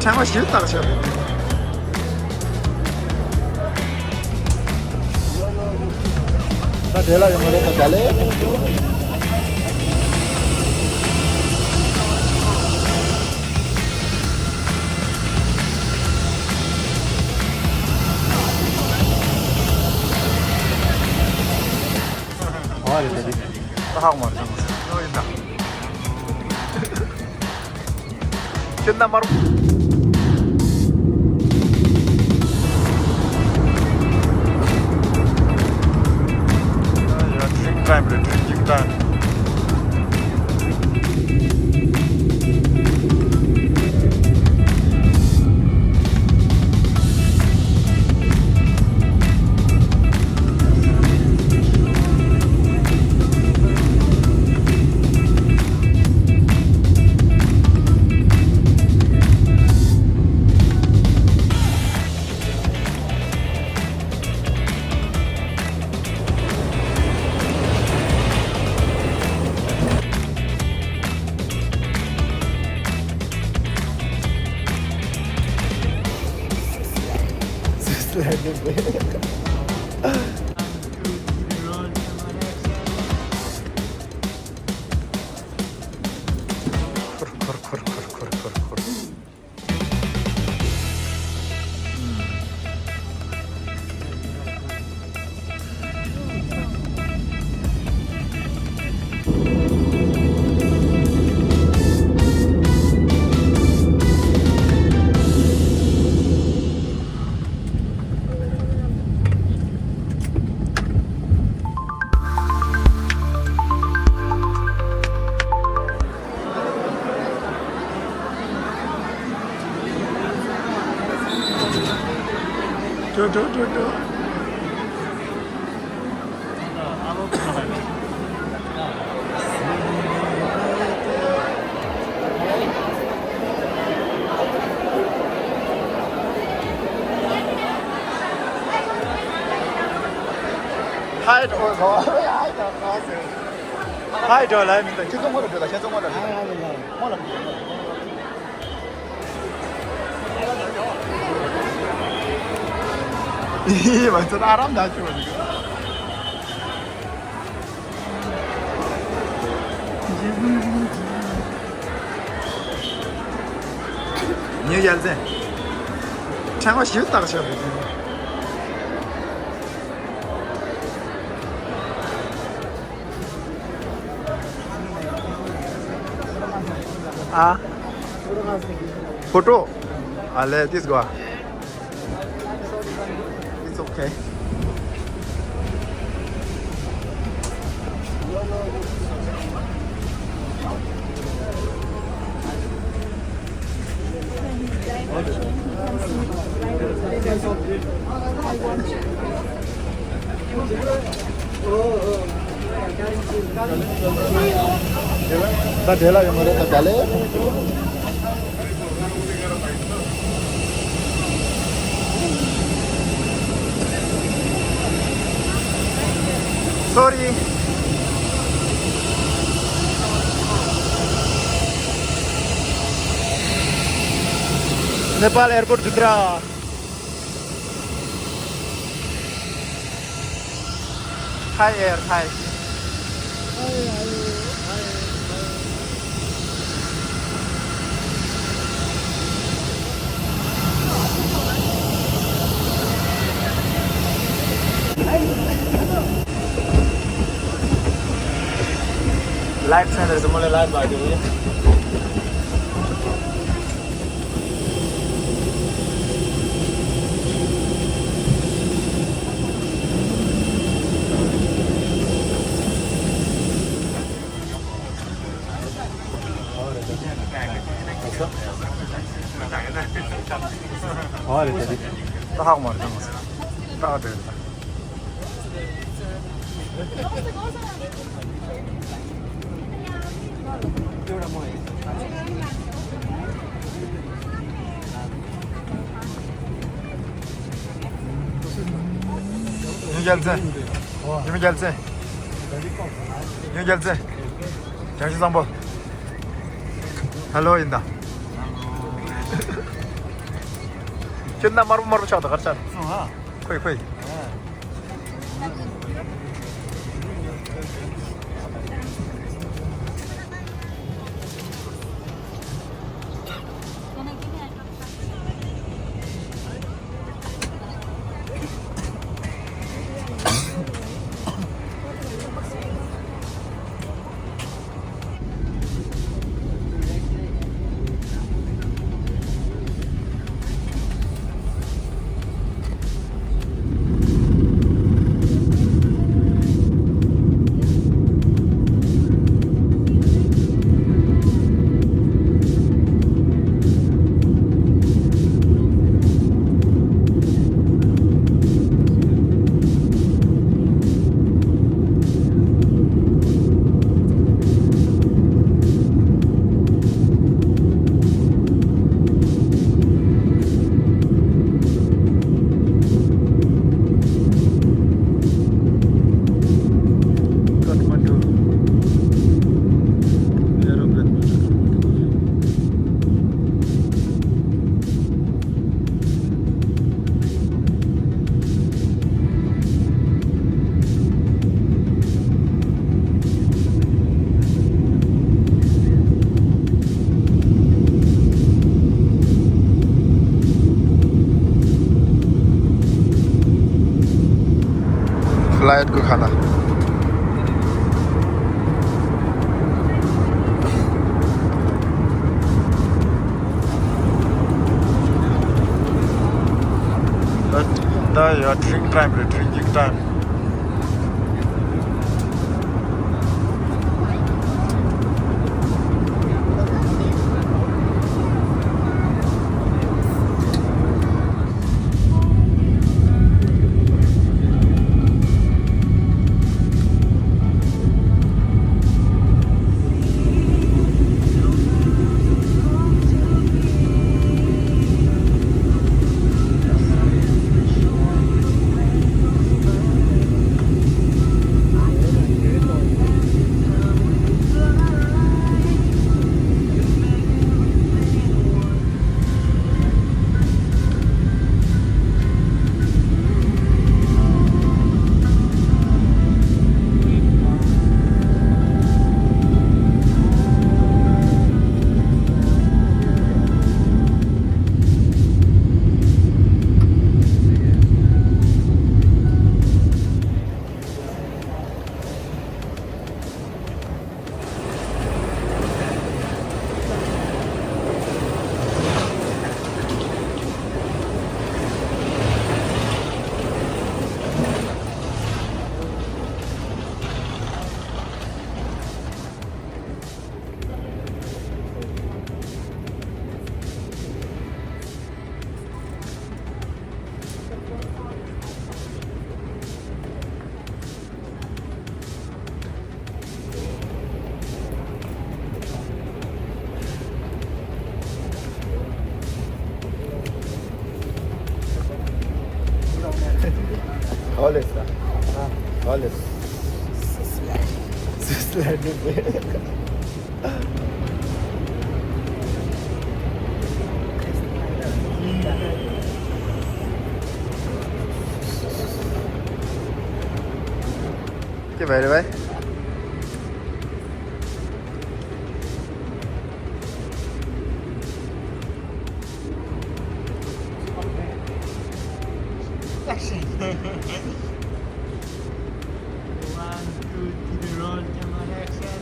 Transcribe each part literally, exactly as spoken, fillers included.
ཕྲེང་བ་བཞིར་བཏགས་ཤག་ད་དེ་ལ་ཡོང་བ་རེད་ད་ལེ། ཨ་རེད་ད་རེད། ད་ཧག་མ་རེད་ད་མ་སོང་ཡིན་ད། ཁྱོད་རྣམ་པར། ཡ། ཌི་རིང་ཊའིམ་རེད། ཌི་རིང་ཀིང་ཊའིམ། འཁོར་འཁོར། འགྲོ་འགྲོ་འགྲོ་འགྲོ། ཧའི་འགྲོ་ཟེར། ཧའི་འགྲོ་ལབ་མི་འདུག་ཁྱེད་ཚོ་སྔོན་ལ་འགྲོ་དང་། ཁྱེད་ཚོ་སྔོན་ལ་འགྲོ། སྔོན་ལ་འགྲོ། ཡིས་མ་ཚད་ཨ་རམ་ད་ཅུ་བ་ཞིག་ཉེ་རྒྱལ་མཚན། ཕྲེང་བ་བཞིར་བཏགས་ཤག་ཨ། ཕོ་ཊོ། ཨ་ལེ། This go. It's okay. ད་དེ་ལ་ཡོང་གི་རེད་ད་ལེ། Sorry. Nepal airport भित्र। Thai Air, Thai. Light center से मुझे light बाकी हुई है। ཨ་རེད་ད་རེད། ད་ཧག་མ་རེད་ད་མ་ཟེར། ད་ཨ་དེ་རེད་ད། ཉི་མ་རྒྱལ་མཚན། ཉི་མ་རྒྱལ་མཚན། ཉི་མ་རྒྱལ་མཚན། བྱང་ཆུབ་བཟང་པོ། ཧེ་ལོ་ཡིན་ད། དེ་ན་དམར་པོ་དམར་པོ་ཆགས་འདུག་ག་རེ་ཆགས། སོང་ཨ། ཁོས་ཁོས། Kathmandu aeroplane. Flight ཁུག་ཁ་ན། ད་ཡ་ཌི་རིང་ཊའིམ་རེད། ཌི་རིང་ཀིང་ཊའིམ། Alles. Alles. Alles. Cái về đi bé. Action. One, two, three, roll camera, action.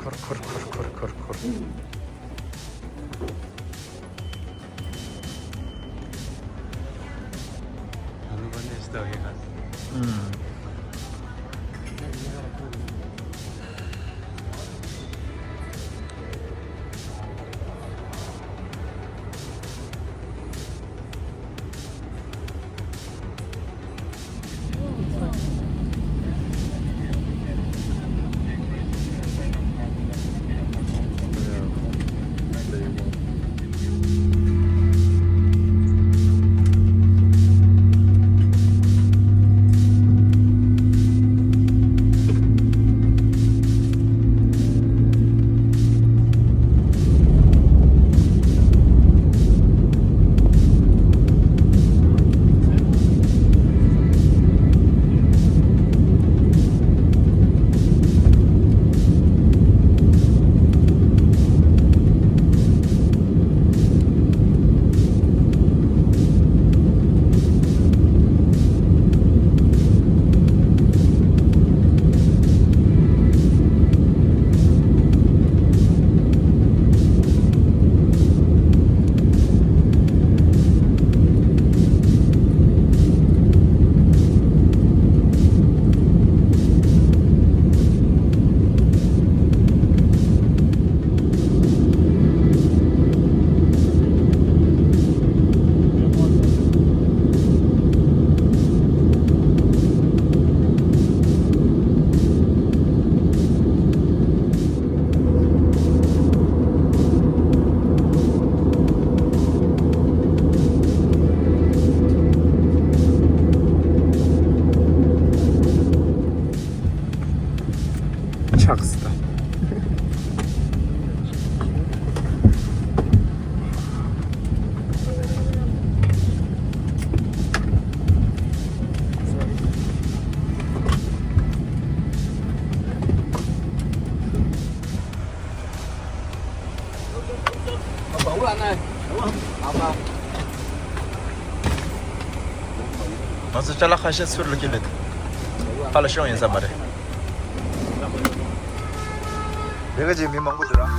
Kor, kor, kor, kor, kor, kor. ང་ཚོ་ཅ་ལག་ཁ་ཤས་ཚུར་ལ་སྐྱེལ་ལེ། ཕར་ལ་ཤོང་ཡིན་ས་མ་རེད། དེ་ག་ཅིག་མི་མང་པོ་འདུག་ར།